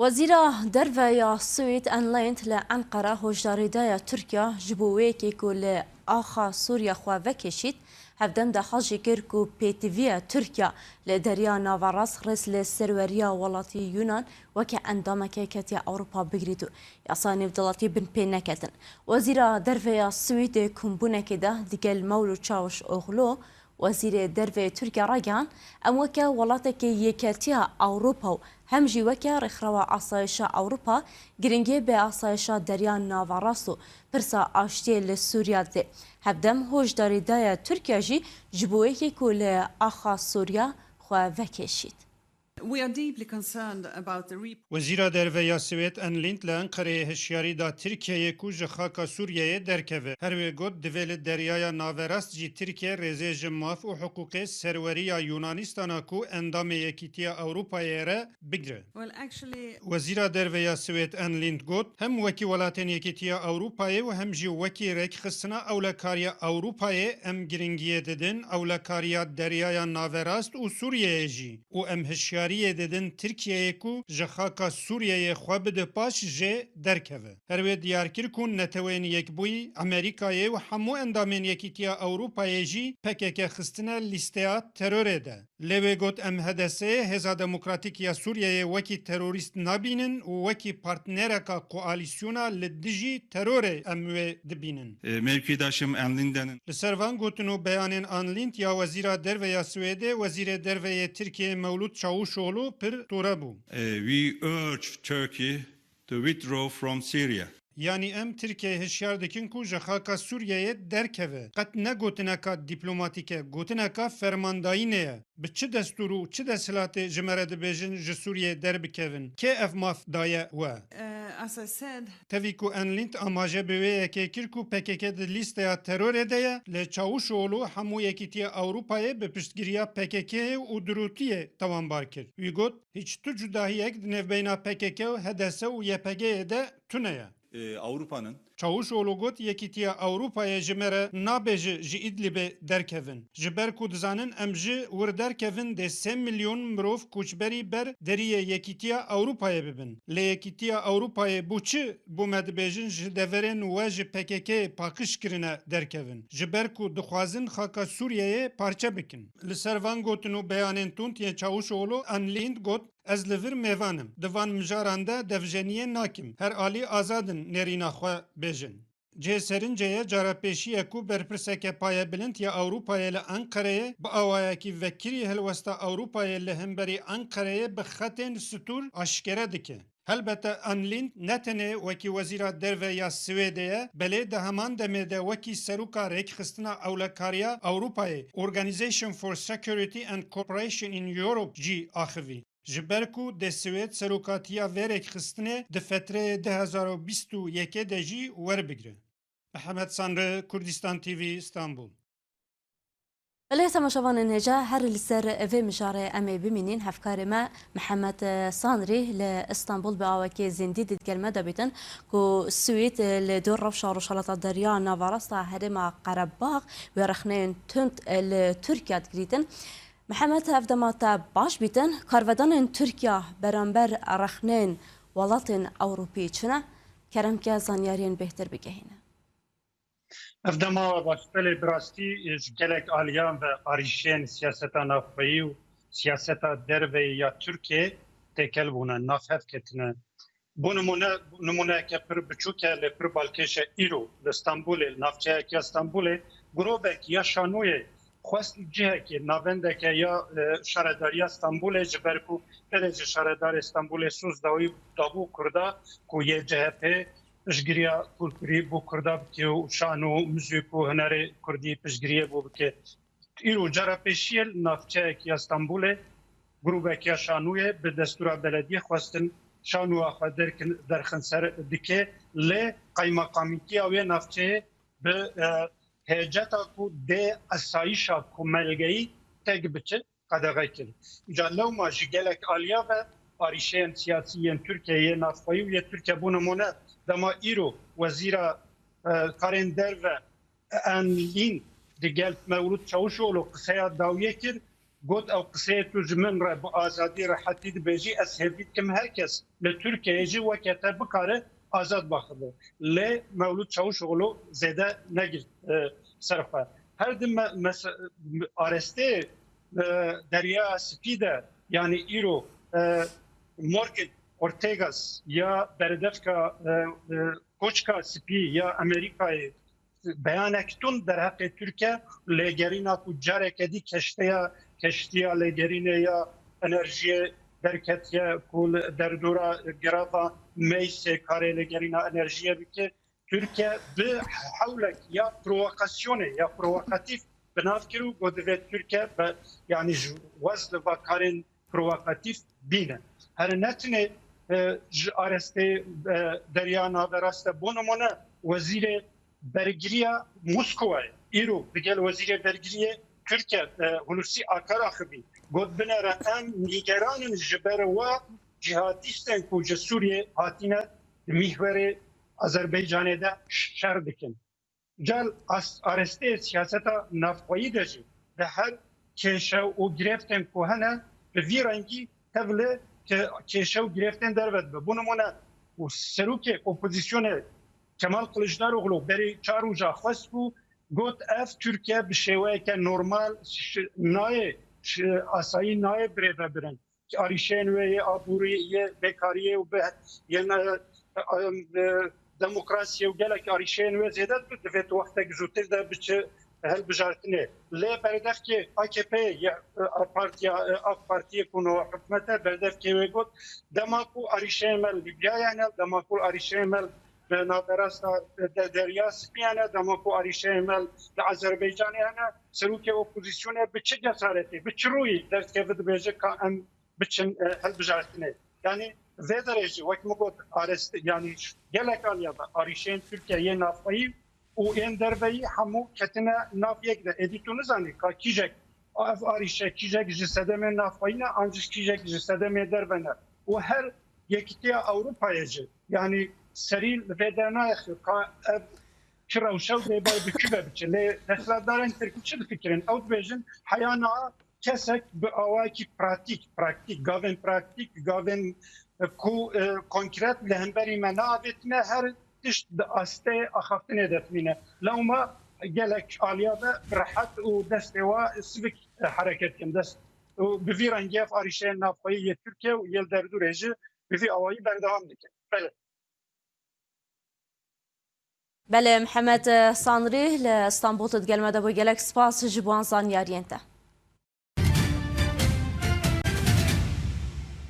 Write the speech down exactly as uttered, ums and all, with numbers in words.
Wezîra Derve ya Swêd Ann Linde li Enqera hoşdarî daye Tirkiya ji bo wê yekê ku li axa Sûriya xwe vekêşît, hevdem de hejî kir ku pêtiviya Tirkiya li Derya Naverast rêz li serweriya welatî Yunan weke endameke Yeketiya Ewropa bigirît û yasa nêvdelatî binpê neketin. Wezîra Derve ya Swêdê kombûnekê de digel Mewlût Çavuşoglu, Wezîrê Derve yê Tirkiye ragihand, em weke welatekê Yeketiya Ewropa û hem jî weke Rêxrewa Asayişa Ewropa giringiyê bi asayişa Derya Naverast û pirsa aştiyê li Sûriye didê. Hevdem hoşdarî daye Tirkiye jî ji bo yekê ku li axa Sûriye xwe vekêşît. We are deeply concerned about the rep- Wezîra Derve ya Swêd Ann Linde li Enqereyê hişyarî da Tirkiyeyê ku ji xaka Sûriyeyê derkeve. Her wê got, divê li Deryaya Naverast jî Tirkiye rêzê ji maf û hiqûqê serwerî ya Yunanîstana ku endamê Yekîtiya Ewropayê ye re bigire. Well, actually, Wezîra Derve ya Swêd Ann Linde got, hem wekî welatên Yekîtiya Ewropayê û hem jî wekî rêkxistina ewlekariya Ewropayê em giringiyê didin ewlekariya Deryaya Naverast û Sûriyeyê jî. Û em hişyariyê didin Tirkiyeyê ku ji xaka Sûriyeyê xwe bide paş jê derkeve. Her wê diyar kir ku Neteweyên Yekbûyî, Amerîkayê û hemû endamên Yekîtiya Ewropayê jî P K K xistine lîsteya terorê de. Lê wê got, em H D S'ê, Hêza Demokratîk ya Sûriyeyê, wekî terorîst nabînin û wekî partnereka koalîsyona li dijî terorê em wê dibînin. E, mevkidaşım Ann Linden'in Li ser van gotin û beyanên Ann Linde ya Wezîra Derve ya Swêdê, Wezîrê Derve yê Tirkiyeyê Mewlût Çavuşoglu pir tore bû. Eh, we urge Turkey to withdraw from Syria. Yanî em Tirkiyeyê hişyar dikin ku ji xaka Sûriyeyê derkeve. Qet ne gotineka dîplomatîk e, gotineka fermandayînê ye. Bi çi destûr û çi desthilatê ji me re dibêjin ji Sûriyeyê derbikevin? Kê ev maf daye we? Uh, as I said, Tevî ku Ann Linde amaje bi wê yekê kir ku P K K di lîsteya terorê de ye, lê Çavuşoglu hemû Yekîtiya Ewropayê bi piştgiriya P K K'ê û dirûtiyê tawanbar kir. Wî got, hîç tu cudahiyek di nêvbeyna P K K û H D S û Y P G'ê de tune ye. E, Avrupa'nın Çavuşoglu got, Yekîtiya Ewropayê ji me re nabêje ji Îdlibê derkevin. Ji ber ku dizanin em ji wir derkevin dê sê milyon mirov koçberî ber deriyê Yekîtiya Ewropayê bibin. Lê Yekîtiya Ewropayê bo çi bo me dibêjin ji deverên we ji P K K'ê paqij kirine derkevin? Ji ber ku dixwazin xaka Sûriyeyê parçe bikin. Li ser van gotin û beyanên tund yên Çavuşoglu, Ann Linde got, Ez li vir mêvan im. Di van mijaran de devjeniyê nakim. Her alî azad in nêrîna xwe bêjin. Cihê serincê ye, cara pêşî ye ku berpirseke payebilind ya Ewropayê li Enqereyê bi awayekî vekirî helwesta Ewropayê li hemberî Enqereyê bi xetên stûr aşkere dike. Helbete Ann Linde ne tenê wekî Wezîra Derve ya Swêdê ye, belê di heman demê de wekî Seroka Rêkxistina Ewlekariya Ewropayê, Organization for Security and Cooperation in Europe, jî axivî. Ji ber ku dê Swêd serokatiya vê rêkxistinê di fetreyê du hezar û bîst û yekê de jî werbigire. Mihemed Sanri, Kurdistan T V, Stenbul. Belê, temaşevanên hêja, her li ser vê mijarê em ê bimînîn. Hevkarê me Mihemed Sanrî li Stenbul bi awekê zindî digel me de bîtin ku Swêd li dor rewşa Rojhilata Derya Navarasta herêma Qerebax wê rexneyên tund li Tirkiye digirîtin. Mihemed, ev dema te baş bîtin, karvedanên Tirkiya beramber rexnên welatên Ewropî çi ne? Kerem ke zanyariyên bêhtir bigehîne. Ev dema we baş, belê, bi rastî ji gelek aliyan ve arîşên siyaseta navxweyî û siyaseta derveyî ya Tirkiyê têkel bûne, navhev ketine. Bo nimûne, nimûneyeke pir biçûk e, lê pir balkêş e. Îro li Stenbolê, li navçeyek ya Stenbolê, grûbek ya şanoyê xwest cihekê, navendeke ya, e, şaredariya Stenbolê, ji ber ku berê ji şaredarê Stenbolê soz dawî dabû Kurda ku yê C H P piştgiriya kulturî bo Kurda bike û şano, muzîk û hunerê kurdî piştgiriyê bo bike. Îro cara pêşiyê li navçeyek ya Stenbolê grûbek ya şanûyê bi destûra belediyê xwestin şanûya xwe derkin, derxin ser dike, lê qeymeqamîtiya wê navçeyê bi, e, hêceta ku dê esayîşa komelgeyî têk biçe, qedexe kir. Îca lewma ji gelek aliya ve arîşeyên siyasî yên Tirkiyeyê, navxweyî û yê Tirkiye, bo nimûne, dema îro wezîra, e, karên derve Ann Linde digel Mewlût Çavuşoglu qiseya dawiyê kir, got, ew qiseyê tu ji min re bi azadî, rehetî dibêjî, ez hêvî dikim her kes li Tirkiyeyê jî weke te bikare azad biaxive. Lê Mewlûd Çavuşoglu zêde negirt, e, ser xwe. Her di me-, mes-, arestê, e, Derya Spî de, yanî îro, e, Morgan Ortegas ya berdevka, e, e, Koçka Spî ya Amerîkayê beyanek tund derheqê Tirkiye, lêgerîna ku careke dî keştiya, keştiya lêgerînê ya enerjiyê derketiye ku li derdora girava Meysê karê lêgerîna enerjiyê bike. Tirkiye bi hewlek ya provokasyonê ya provokatîf bi nav kir û got divê Tirkiye be, yanî ji wez li va karên provokatîf bîne. Here ne tenê, e, ji arestê, e, Derya Naverast e. Bo nimûne, wezîrê bergiriya Moskowayê îro digel wezîrê bergiriyê Tirkiye, e, Hulusi Akar axivî. Got, binêre em nîgeran in ji ber wa cîhadîstên ku ji Sûriyê hatine di mîhwerê Azerbaycanê de şer dikin. Gel as-, aresteyê siyaseta navxweyî de jî di her kêşe û girêftên ku hene, bi vî rengî tevlê ke-, kêşe û girêftên derve dibe. Bo nimûne, û serokê opozîsyonê Kemal Kılıçdaroğlu berî çar roja xwest ku got, ev Tirkiye bi şêweyeke normal şi-, nayê şi-, asayî nayê birêve birin. Arîşeyên wê yê aborî, yê bêkariyê û bi-, yên, e, e, e, demokrasiyê û gelek arîşeyên wê zêde dibe, divê tu wextek zûtir de biçe hilbijartinê. Lê berdevkê A K P ye, e, partiya, e, AK Partiyê ku no hikûmet e, berdevkê wê got, dema ku arîşeyên me li Lîbyayê hene, dema ku arîşeyên me li naverasta de-, Derya Spî hene, dema ku arîşeyên me li Azerbaycanê hene, serokê opozîsyonê bi çi cesaretê, bi çi rûyî derdikeve dibêje ka em biçin, e, hilbijartinê. Yanî vê derê jî wek min got, arest, yanî gelek aliya de arîşeyên Tirkiye yên navxweyî û yên derveyî hemû ketine nav yek de. Êdî tu nizanî ka kîjek ev arîşe, kîjek ji sedemên navxweyî ne, an jî kîjek ji sedemê derve ne. Û her Yekîtiya Ewropayê jî, yanî serî li vê dernayexe ka ev çi rewşe û dê bay bi kû ve biçe. Lê desthilatdarên tirkî çi difikirin? Ew dibêjin, heya niha kesek bi awayekî pratîk, praktîk, gavên praktîk, gavên, e, ku, e, konkret li hemberî me neavêtine, her tişt di astê axaftinê de dimîne. Lewma gelek aliya de bi rehet û destê wa sivik, e, hereket dikin. Dest û bi vî rengî ev arîşeyên navxweyî yê Tirkiye û yê li derdorê jî bi vî awayî berdewam dikin. Belê. Belê, Mihemed Sanrî li Stenbol tu digel me de bû. Gelek spas ji bo wan zanyariyên te.